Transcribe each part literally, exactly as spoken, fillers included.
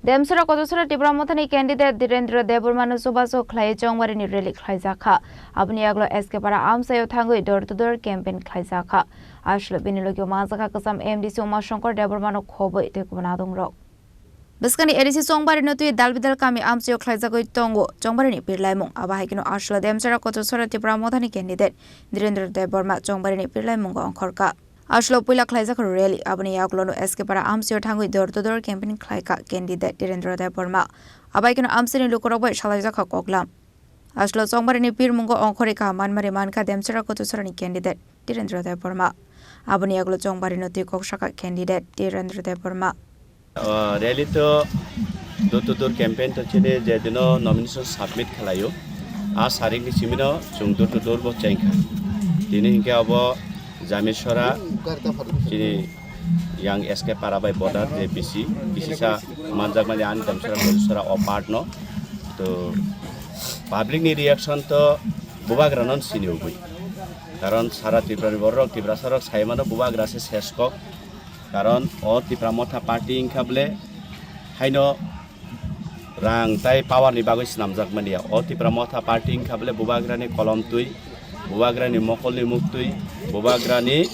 Demsora Kochasora Tipra Mothani candidate Dhirendra Debbarmano chubachu khlaiwi Chongbarini rally khlaijakha. Aboni yagulo S K Para amchaio thangwi door to door campaign khlaijakha. Aswk bini logi manjakha kwcham M D C Umashankar Debbarmano khobwi tei kubun adongrok. Bwskangni A D C Chongbarino twi dalbidal kami amchaio khlaijagwi tongo Chongbarini birlaimung. Abo hai kheno aswk Demsora Kochasora Tipra Mothani candidate Dhirendra Debbarma Chongbarini birlaimungo ongkhorkha. Aswk puila khlaijak rally, aboni yagulono S K Para amchaio thangwi door to door campaign khlaikha candidate Dhirendra Debbarma. Abo hai kheno amchaini lukurok bai salaijakha koklam. Aswk Chongbarini birmungo ongkhorwi kaham manmari mankha Demsora Kochasarani candidate Dhirendra Debbarma. Aboni yagulo Chongbarino twi kok sakha candidate Dhirendra Debbarma. Ah, rally to door to door campaign to chini je dino nomination submit khlaio. A sarik ni simino chwng door to door bo chengkha. Tini hinkhe abo Jamesora chini yang S K Para bai border je bisi, bisisa manjakmani ani Demsora Kochasora o part no. To public ni reaction to bubagra non sini ugui. Karon sara Tripura ni borok Tiprasa rok sai mano bubagra se ses kok. Karon o Tipra Motha Party wngkha bole haino rang tai power ni bagwi swnamjak mania. O Tipra Motha Party wngkha bole bubagrani kolom twi, bubagrani mokolni muktwi, bubagrani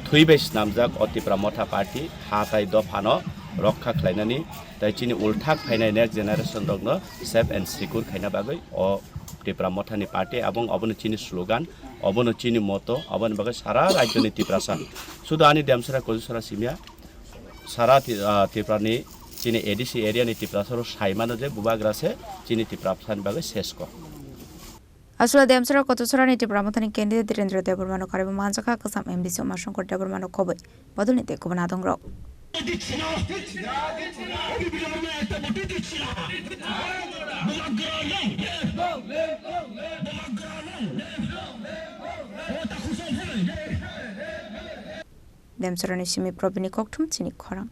thwi bai swnamjak o Tipra Motha Party ha tai dophano rokha khlainani tai chini ulthak phainai next generation rokno safe and secure khaina bagwi o Tipra Mothani party abong obono chini slogan, obono chini moto, aboni bagwi sara rajyoni Tiprasa. Sudu ani Demsora Kochasora simya, sara Ti-, ah, Tiprani chini A D C area ni Tiprasa rok sai mano je bubagra se chini Tiprasani bagwi ses kok. Aswk Demsora Kochasarani Tipra Mothani candidate Dhirendra Debbarmano karwi manjakha kwcham M D C Umashankar Debbarmano khobwi bodolni tei kubun adongrok. Demsorani simi Probini kokthum chini khorang.